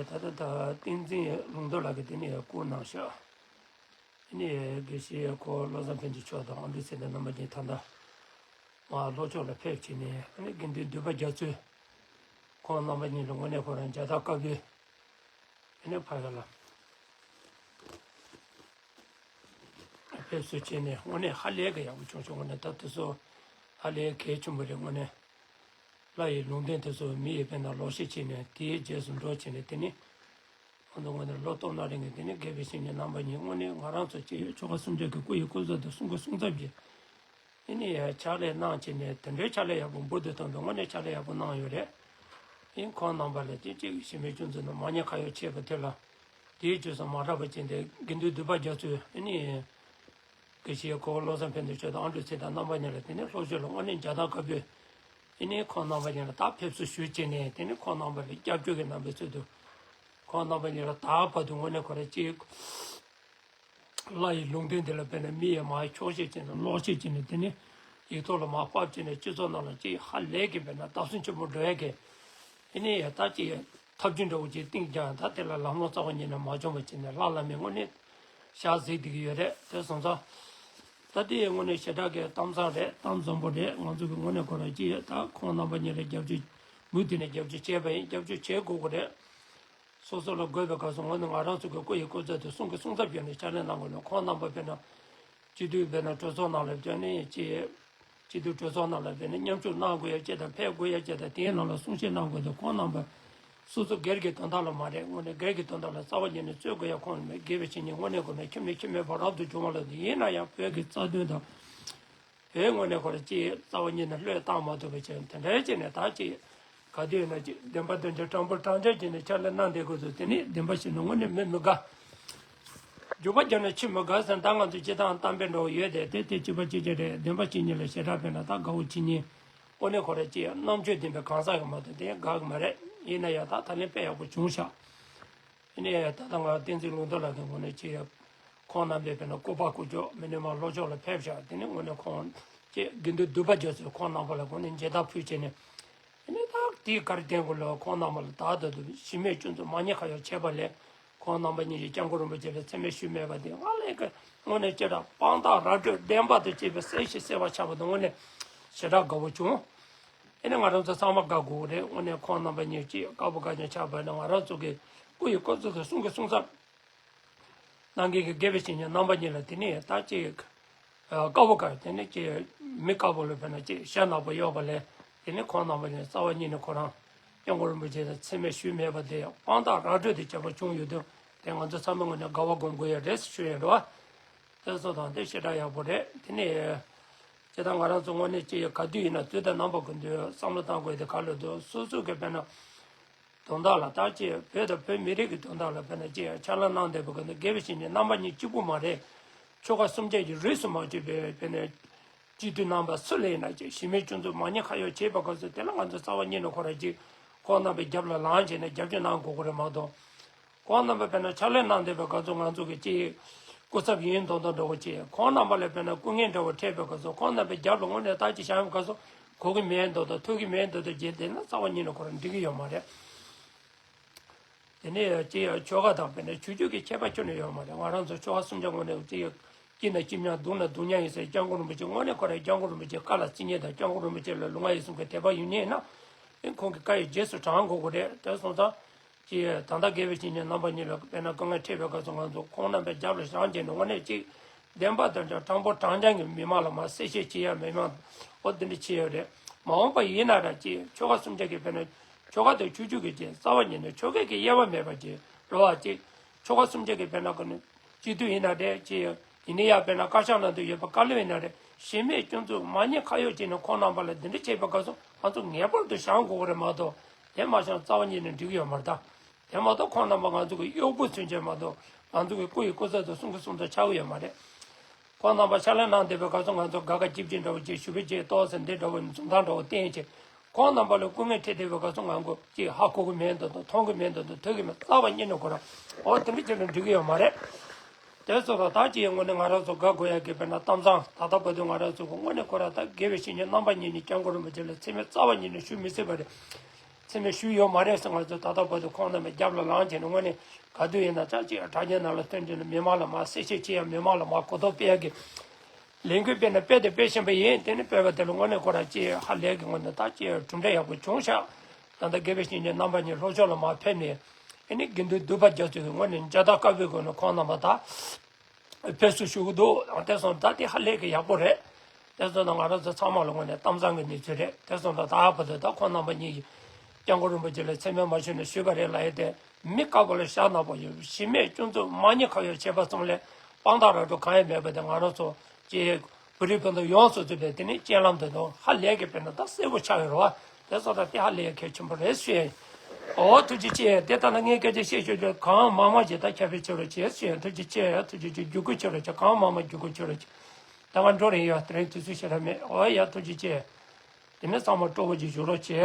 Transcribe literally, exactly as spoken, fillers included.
ད་ལྟ་ད་བསྟན་འཛིན་ལུང་རྟོགས་ལགས་ཀྱིས་དེ་ནས་བསྐུར་གནང་ཤག་དེ་ནས་དགེ་བཤེས་ཁོ་བློ་བཟང་ཕན་ཚུན་མཆོག་དང་ཨ་འབྲུག་ཚེ་བརྟན་རྣམ་པ་གཉིས་ད་ལྟ་མར་ལྷོ་ཕྱོགས་ལ་ཕེབས་བྱས་ནས། ཨ་ནི་དགེ་འདུན་འདུས་པ་རྒྱ་མཚོས་ཁོང་རྣམ་པ་གཉིས་ལ་དངོས་གནས་ཁོ་རང་མཇལ་དར་དཀར་པོའི། ཨ་ནི་ཕ་གི་ལ་ཕེབས་བསུ་བྱས་ནས། དངོས་གནས་ཧ་ལས་ཀྱི་ཡག་པོ་བྱུང་བྱུང་། དངོས་གནས་ད་དེ་ཚོ་ཧ་ལས་གལ་ཆེན་པོ་རེད། དངོས་གནས་ལྷ་ཡི་ལུང་བསྟན་དེ་ཚོ་མི་ཡིས་དཔེར་ན་ལོག་བཤད་བྱས་ནས། དེའི་རྗེས་སུ་འགྲོ་བྱས་ནས། དེ་ནི་ཨ་ནི་དངོས་གནས་བློ་སྟོབས་རྣམ་རིག་གིས། དེ་ནི་དགེ་བའི་བཤེས་གཉེན་རྣམ་པ་གཉིས་དངོས་གནས་ང་རང་ཚོ་སྤྱི་ཡོངས་ཆོ་ག་སུམ་བརྒྱ་གི་སྐུ་ཡི་སྐུ་ཚབ་དང་གསུང་གི་གསུང་ཚབ་ཀྱི་ཨ་ནི་ཕྱག་ལས་གནང་བྱས་ནས། དེ་འདྲའི་ཕྱག་ལས་ཡག་པོ། འབུར་དུ་ཐོན་པའི་དངོས་གནས་ཕྱག་ལས་ཡག་པོ་གནང་ཡོད་རེད། ཨ་ནི་ཁོང་རྣམ་པ་ལ་ཅིག་ཅིག་གཞི་མེད་སྐྱོན་འཛུགས་ནང་མ་ཉེས་ཁ་གཡོགས་བྱས་པ་དེ་ལ། དེའི་རྗེས་སུ་མ་གྲགས་པ་བྱས་ཏེ། དགེ་འདུན་འདུས་པ་རྒྱ་མཚོས་ཨ་ནི་དགེ་བཤེས་ཁོ་བོ་བློ་བཟང་ཕན་ཚུན་མཆོག་དང་ཨ་འབྲུག་ཚེ་བརྟན་རྣམ་པ་གཉིས་ལ། དེ་ནས་ལྷོ་ཕྱོགས་ལ་དངོས་གནས་མཇལ་དར་དཀར་པོས་ཨ་ནི་ཁོང་རྣམ་པ་གཉིས་ལ་ད་ཕེབས་བསུ་ཞུས་བྱས་ནས། དེ་ནས་ཁོང་རྣམ་པ་ལ་སྐྱབས་བཅོལ་གྱི་རྣམ་པའི་ཚུལ་དུ་ཁོང་རྣམ་པ་གཉིས་ལ་ད་བར་དུ་དངོས་གནས་ཁོ་རང་ཅིག་ལྷ་ཡི་ལུང་བསྟན་འདི་ལ་དཔེར་ན་མི་ཡིས་མར་འཁྱོག་བཤད་བྱས་ནས། ལོག་བཤད་བྱས་ནས། དེ་ནས་ཡིག་ཐོག་ལ་མར་ཕབ་བྱས་ནས་སྤྱི་ཚོགས་ནང་ལ་ཅིག་ཧ་ལས་ཀྱི་དཔེར་ན་བརྡབ་གསིག་ཆེན་པོ་འགྲོ་ཡ་གི་ཨ་ནི་ད་ཅིག་ཐབས་ཇུས་འདྲ་བོ་ཅིག་བཏིང་ཀྱང་། ད་དེ་ལ་ལམ་ལྷོང་རྩ་བ་ཉིད་ནས་མ་བྱུང་བ་བྱས་ནས། ལྷ་བླ་མས་དངོས་གནས་ཞལ་གཟིགས་བསྡད་ཀྱི་ཡོད་རེད། དེ་སོང་ཙང་ད་དེ་དངོས་གནས་ཞེ་དྲག་གི་གཏམ་བཟང་རེད། གཏམ་བཟང་པོ་རེད། ང་ཚོ་གི་དངོས་གནས་ཁོ་རང་ཅིག་ད་ཁོང་རྣམ་པ་གཉིས་ལ་རྒྱབ་སྐྱོར་མུ་མཐུད་ནས་རྒྱབ་སྐྱོར་བྱས་པ་ཡིན། རྒྱབ་སྐྱོར་བྱེད་དགོས་ཀྱི་རེད། སོ་སོ་ལ་དགོས་པའི་སྐབས་སུ་དངོས་གནས་ང་རང་ཚོ་གི་སྐུ་ཡི་སྐུ་ཚབ་དེ་གསུང་གི་གསུང་ཚབ་བྱས་ནས་ཕྱག་ལས་གནང་དགོས་ན། ཁོང་རྣམ་པ་དཔེར་ན་སྤྱི་འཐུས་དཔེར་ན་གྲོས་ཚོགས་ནང་ལ་བྱས་ནས་ཅིག་སྤྱི་འཐུས་གྲོས་ཚོགས་ནང་ལ་དཔེར་ན་མཉམ་ཞུགས་གནང་དགོས་ཡ་ཅིག་དང་། ཕེབས་དགོས་ཡ་ཅིག་དང་། དེའི་ནང་ལ་གསུང་བཤད་གནང་དགོས་དུས། ཁོང་རྣམ་པ་སོ་སོ་སྒེར་གྱི་དོན་དག་ལ་མ་རེད། དངོས་གནས་སྒེར་གྱི་དོན་དག་ལ་རྩ་བ་ཉིད་ནས་རྩོད་དགོས་ཡ་ཁོང་མེད། དགེ་བའི་བཤེས་གཉེན་དངོས་གནས་ཁོ་ན་ཁྱིམ་ནས་ཁྱིམ་མེད་པར་རབ་ཏུ་བྱུང་བ་ལ། ཡིན་ན་ཡང་བོད་ཀྱི་རྩ་དོན་དང་། བོད་དངོས་གནས་ཁོ་རང་ཅིག་རྩ་བ་ཉིད་ནས་བློས་བཏང་མ་ཐུབ་པ་བྱས། དེ་འདྲའི་བྱས་ནས་ད་ཅིག་ག་དུས་ཡིན་ན་ཅིག་བདེན་པ་དོན་གྱི་དྲང་པོ་དྲང་བཞག་བྱས་ནས་ཕྱག་ལས་གནང་བསྡད་དགོས་ཚུལ། དེ་ནི་བདེན་པ་བཤད་ན་དངོས་གནས་མི་མི་དགའ། རྒྱུག་པ་རྒྱབ་ན་ཆུ་མི་དགའ་ཟེར། ད་ང་ཚོ་སྤྱིར་བཏང་གཏམ་དཔེ་འདྲ་བོ་ཡོད་དེ། དེ་དེ་གཅིག་པ་གཅིག་རྐྱང་རེད། བདེན་པ་བཤད་མཁན་ལ་ཞེ་དྲག་དཔེར་ན་ད་དགའ་བོ་བྱེད་མཁན་དངོས་གནས་ཁོ་རང་ཅིག་རྣམ་དཔྱོད་ལྡན་པའི་གང་ཟག་གི་མ་གཏོགས་དེ་དགའ་གི་མ་རེད། ཡིན་ན་ཡང་ད་ད་ལན་དཔེ་ཡག་པོ་བྱུང་ཤག་དེ་ནས་ད་ལྟ་ང་བསྟན་འཛིན་ལུང་རྟོགས་ལགས་ཀྱི་ངོས་ནས་ཅིག་ཁོང་རྣམ་པས་དཔེར་ན་སྐུ་པར་སྐུ་ལྕོགས་མི་ནས་མར་ལྷོ་ཕྱོགས་ལ་ཕེབས་ཤག་དེ་ནས་དངོས་གནས་ཁོང་ཅིག་དགེ་འདུན་འདུས་པ་རྒྱ་མཚོས་ཁོང་རྣམ་པ་ལ་དངོས་གནས་མཇལ་དར་ཕུལ་བྱས་ནས། དེ་ནས་ད་དེའི་ག་རེ་བསྟན་དགོས་ལབ། ཁོང་རྣམ་པ་ལ་ད་ད་དུང་གཞི་མེད་སྐྱོན་འཛུགས་མ་ཉེས་ཁ་གཡོགས་བྱས་པ་ལས། ཁོང་རྣམ་པ་གཉིས་ཀྱིས་སྐྱབས་མགོན་རིན་པོ་ཆེ་ལ་མཚན་སྨད་ཞུས་མེད་པ་དེ་ཧ་ལས་ཀྱི་དངོས་གནས་ཅི་འདྲ་དཔང་རྟགས་ར་སྤྲོད་བདེན་པ་དང་བཅས་པའི་གསལ་ཞིང་གསལ་བར་ཆགས་པ་དེ་དངོས་གནས་ཞེ་དྲག་དགའ་བོ་བྱུང་། ཨེ་ནས་ང་རང་ཚོ་ཚང་མ་དགའ་དགོས་རེད། དངོས་གནས་ཁོང་རྣམ་པ་གཉིས་ཀྱིས་དཀར་པོ་དཀར་རྐྱང་ཆགས་པ་ནས། ང་རང་ཚོ་གི་སྐུ་ཡི་སྐུ་གཟུགས་དང་གསུང་གི་གསུང་ཚབ་གནང་མཁན་གྱི་དགེ་བའི་བཤེས་གཉེན་རྣམ་པ་གཉིས་ལ། དེ་ནས་ད་ཅིག་དཀར་པོ་དཀར། དེ་ནས་ཅིག་མི་དཀར་པོ་ལ་དཔེར་ན་ཅིག་ཞྭ་ནག་པོ་གཡོགས་པ་ལས། དེ་ནས་ཁོང་རྣམ་པ་གཉིས་རྩ་བ་ཉིད་ནས་ཁོ་རང་སྐྱབས་མགོན་རིན་པོ་ཆེ་དང་མཚན་སྨད་ཞུས་མེད་པ་དེ་དཔང་རྟགས་ར་སྤྲོད་དེ་བྱས་པ་བྱུང་ཡོད་དུས། དེ་ང་ཚོ་ཚང་མའི་ངོས་ནས་དགའ་བ་སྒོམ་དགོས་ཡ་རེད་ཞུ་ཡ་རེད་བ། དེ་ཚོ་དང་དེ་ཞེ་དྲག་ཡག་པོ་རེད། དེ་ནས་ཇི་ལྟར་ང་རང་ཚོ་དངོས་གནས་ཅིག་ག་དུས་ཡིན་ན་དུས་དང་རྣམ་པ་ཀུན་ཏུ་བསམ་བློ་བཏང་དགོས་དེ་ག་ལ་འདུག་སོ་སོ་གི་དཔེར་ན་དོན་དག་ལ། ད་ཅིག་བོད་དང་བོད་མི་རིགས་ཀྱི་དོན་དག་ལ་དཔེར་ན་ཅིག་ཕྱག་ལས་གནང་བསྡད་པ་ཀུན་ཏུ། དགེ་བའི་བཤེས་གཉེན་རྣམ་པ་གཉིས་གཅིག་པུ་མ་རེད། ཆོལ་ཁ་སུམ་བརྒྱ་གི་རིས་སུ་མ་ཆད་པའི་དཔེར་ན་སྤྱི་འཐུས་རྣམ་པ་སུ་ལ་ཡིན་ན་ཅིག་གཞི་མེད་སྐྱོན་འཛུགས་མ་ཉེས་ཁ་གཡོགས་བྱས་པ་སྐབས་སུ། དེ་ལ་ང་ཚོ་རྩ་བ་ཉིད་ནས་ཁོ་རང་ཅིག་ཁོང་རྣམ་པའི་རྒྱབ་ལ་ལངས་བྱས་ནས་རྒྱབ་སྐྱོར་གནང་དགོས་ཀྱི་རེད་མ་གཏོགས། ཁོང་རྣམ་པ་དཔེར་ན་ཕྱག་ལས་གནང་བསྡད་པའི་སྐབས་སུ་ང་ཚོ་གི་ཅིག་སྐུ་ཚབ་ཡིན་མདོག་མདོག་འདྲ་བོ་ཅིག། ཁོང་རྣམ་པ་ལ་དཔེར་ན་སྐུ་ངལ་འདྲ་བོ་འཕྲད་པའི་སྐབས་སུ། ཁོང་རྣམ་པའི་རྒྱབ་ལ་དངོས་གནས་ད་ཅིག་བཞག་པའི་སྐབས་སུ་གོ་གི་མེད་མདོག་མདོག། ཐུག་གི་མེད་མདོག་མདོག་བྱས་བསྡད་ན་རྩ་བ་ཉིད་ནས་ཁོ་རང་འགྲིག་གི་ཡོད་མ་རེད། དེ་ནས་ཅིག་ཆོལ་ཁ་དང་དཔེར་ན་ཆོས་བརྒྱུད་ཀྱི་ཁྱད་པར་ཁྱོན་ནས་ཡོད་མ་རེད། ང་རང་ཚོ་ཆོལ་ཁ་སུམ་བརྒྱ་དངོས་གནས་ཅིག་སྐྱིད་ན་སྐྱིད་མཉམ། སྡུག་ན་སྡུག་མཉམ་ཡིན་ཟེར། སྐྱབས་མགོན་རིན་པོ་ཆེ་དངོས་གནས་ཁོ་རང་སྐྱབས་མགོན་རིན་པོ་ཆེ་བཀའ་ལ་བརྩི་མཁན་དང་། སྐྱབས་མགོན་རིན་པོ་ཆེ་ལ་ལུས་ངག་ཡིད་གསུམ་གྱི་དད་པ་ཡོད་མཁན་ཡིན་ན། ཨེ་ཁོང་གི་བཀའ་ཡི་རྗེས་སུ་འབྲང་དགོས་ཀྱི་རེད། དེ་སོང་ཙང་། ཅིག་ད་ལྟ་དགེ་བའི་བཤེས་གཉེན་རྣམ་པ་གཉིས་ལ་དཔེར་ན་དཀའ་ངལ་འཕྲད་པའི་སྐབས་སུ་ང་ཚོ་ཁོང་རྣམ་པའི་རྒྱབ་ལ་བཞག་བྱས་ནས་དངོས་གནས་ཅིག་བདེན་པ་དང་དྲང་པོ་དྲང་རྐྱང་གི་མི་མང་ལ་མར་གསལ་བཤད་བྱེད་ཡ། མི་མང་འོ་དེ་འདྲ་བྱེད་ཡ་རེད། མ་འོངས་པ་ཡིན་ན་ར་ཅིག་ཆོལ་ཁ་སུམ་བརྒྱ་གི་དཔེར་ན་ཆོལ་ཁ་དང་ཆོས་བརྒྱུད་ཀྱི་ཅིག་རྩ་བ་ཉིད་ནས་ཆོལ་ཁ་གི་དབྱེ་བ་མེད་པ་ཅིག་རེད་བ། ཅིག་ཆོལ་ཁ་སུམ་བརྒྱ་གི་དཔེར་ན་ག་ནི་སྤྱི་འཐུས་ཡིན་ན་རེད། ཅིག་ཡིན་ན་ཡང་དཔེར་ན་བཀའ་ཤག་ནང་དུ་ཡོད་པ་བཀའ་བློན་ཡིན་ན་རེད། གཞི་མེད་སྐྱོན་འཛུགས་མ་ཉེས་ཁ་གཡོགས་བྱས་ནས་ཁོང་རྣམ་པ་ལ་འདི་འདྲ་བྱས་པའི་སྐབས་སུ་ང་ཚོ་ངེས་པར་དུ་བཞེངས་དགོས་ཀྱི་རེད་མ་གཏོགས། དེ་མ་བཞེངས་རྩ་བ་ཉིད་ནས་འགྲིག་གི་ཡོད་མ་རེད་ད། དེ་མ་གཏོགས་ཁོང་རྣམ་པ་ང་ཚོ་གི་གཡོག་པོ་ཚུན་ཆད་མ་གཏོགས། ང་ཚོ་གི་སྐུ་ཡི་སྐུ་ཚབ་དང་གསུང་གི་གསུང་ཚབ་ཆགས་ཀྱི་ཡོད་མ་རེད། ཁོང་རྣམ་པ་ཕྱག་ལས་གནང་བསྡད་པའི་སྐབས་སུ་ང་ཚོ་དགའ་དགའ་སྐྱིད་སྐྱིད་འདྲ་བོ་ཅིག་ཞུ་བི་ཅིག་ཏོག་ཙམ་འདི་འདྲ་བོ་འཛུམ་མདངས་འདྲ་བོ་བསྟན་བྱས། ཁོང་རྣམ་པ་ལ་སྐུ་ངལ་འཕྲད་བསྡད་པའི་སྐབས་སུ་ང་ཚོ་ཅིག་ཧ་གོ་གི་མེད་མདོག་མདོག། མཐོང་གི་མེད་མདོག་མདོག། ཐོས་ཀྱི་མེད། རྩ་བ་ཉིད་ནས་ཁོ་རང་འོ་དེ་འདྲ་བྱས་ན་འགྲིག་གི་ཡོད་མ་རེད། དེ་ཚོ་དང་ད་ཅི་ཡང་དངོས་གནས་ང་རང་ཚོ་དགའ་དགོས་ཡ་གི་དཔེར་ན་གཏམ་བཟང་། ད་ལྟ་བར་དུ་ང་རང་ཚོ་གི་དངོས་གནས་ཁོ་རང་ད་དགེ་བའི་བཤེས་གཉེན་རྣམ་པ་གཉིས་ནས་སྐྱབས་མགོན་རིན་པོ་ཆེ་ལ་མཚན་སྨད་རྩ་བ་ཉིད་ནས་ཞུ་མི་སྲིད་པ་རེད། མཚན་སྨད་ཞུས་ཡོད་མ་རེད་ཟེར། ང་ཚོ་ད་ལྟ་བར་དུ་ཁོང་རྣམ་པའི་རྒྱབ་ལ་ལངས་བྱས་ནས་དངོས་གནས་ག་དུས་ཡིན་ན་ཙག་ཅིག་དྲ་རྒྱའི་ནང་ལ་ཐོན་བྱས་ནས་མི་མང་ལ་མར་གསལ་བཤད་བྱེད་ཡ། མི་མང་ལ་མར་གོ་རྟོགས་སྤེལ་ཡ་གི་ལས་འགུལ་སྤེལ་ན་སྤེལ་དེ་སྤེལ་བཞིན་པ་ཡིན། དེ་ནི་སྤེལ་བ་དེ་ལ་དངོས་གནས་ཁོ་རང་ཅིག་ཧ་ལས་ཀྱི་ངོས་ནས་ད་ཅིག་གྲུབ་འབྲས་ཡག་པོ་བྱུང་ཤག་ད་ལྟ་དགེ་བའི་བཤེས་གཉེན་རྣམ་པ་གཉིས་ལྷོ་ཕྱོགས་ལ་མར་ཕེབས་ནས་ཨ་ནི་དགེ་འདུན་འདུས་པ་རྒྱ་མཚོའི་དངོས་གནས་མཇལ་དར་དཀར་པོའི་སྒོ་ནས་ཁོང་རྣམ་པ་ད་ཕེབས་བསུ་ཞུ་གི་འདུག་དེ་སོང་ད་དེ་ཧ་ལས་ཀྱི་ཡག་པོ་རེད། དེ་སོང་ད་ང་རང་ཚོ་ཚང་མ་ལ་དངོས་གནས་གཏམ་བཟང་གི་གནས་ཚུལ་རེད། དེ་སོང་ད་ད་བར་དུ་ད་ཁོང་རྣམ་པ་གཉིས་ཀྱིས་སྐྱབས་མགོན་རིན་པོ་ཆེ་ལ་མཚན་སྨད་མ་ཞུས་ན་ཞུས་པ་རེད་ལབ་ཡས་དེ་མི་དཀར་པོ་ལ་ཤ་ནག་པོ་ཡོད། གཞི་མེད་སྐྱོན་འཛུགས་མ་ཉེས་ཁ་གཡོགས་བྱས་པ་ཙམ་ལས་དཔང་རྟགས་ར་སྤྲོད་གང་ཡང་མེད་པ་དེ་ང་རང་ཚོ་ཀྱི་བོད་རིགས་སྤུན་ཟླ་ཡོངས་སུ་རྫོགས་པའི་དེ་ནི་སྤྱན་ལམ་དུ་དང་ཧ་ལས་ཀྱི་དཔེར་ན་ད་གསལ་པོ་ཆགས་ཡོད་རེད་བ། དེ་ཚོ་ད་དེ་ཧ་ལས་གལ་ཆེན་པོ་རེད་ཞུ་ཡ་ཡིན། ཨོ་ཐུགས་རྗེ་ཆེ། དེ་ལྟ་ན་ངས་སྐད་ཆ་བཤད་ཤོད་ཆོག་གང་མང་མང་ཅིག་ད་ཁྱབ་སྤེལ་བྱེད་རོགས་བྱེད་ཞུ་ཡ་ཡིན། ཐུགས་རྗེ་ཆེ། ཐུགས་རྗེ་ཆེ། བརྒྱུད་སྐུར་བྱེད་རོགས་བྱེད། གང་མང་མང་བརྒྱུད་སྐུར་བྱེད་རོགས་བྱེད། ད་ང་འགྲོ་རན་ཡོད། དེ་རིང་དུས་ཚོད་ཞེ་དྲག་མེད། ཨོ་ཡ་ཐུགས་རྗེ་ཆེ། དེ་ནས་ཚང་མ་སྤྲོ་པོ་ཅིག་བཞུགས་རོགས་བྱེད།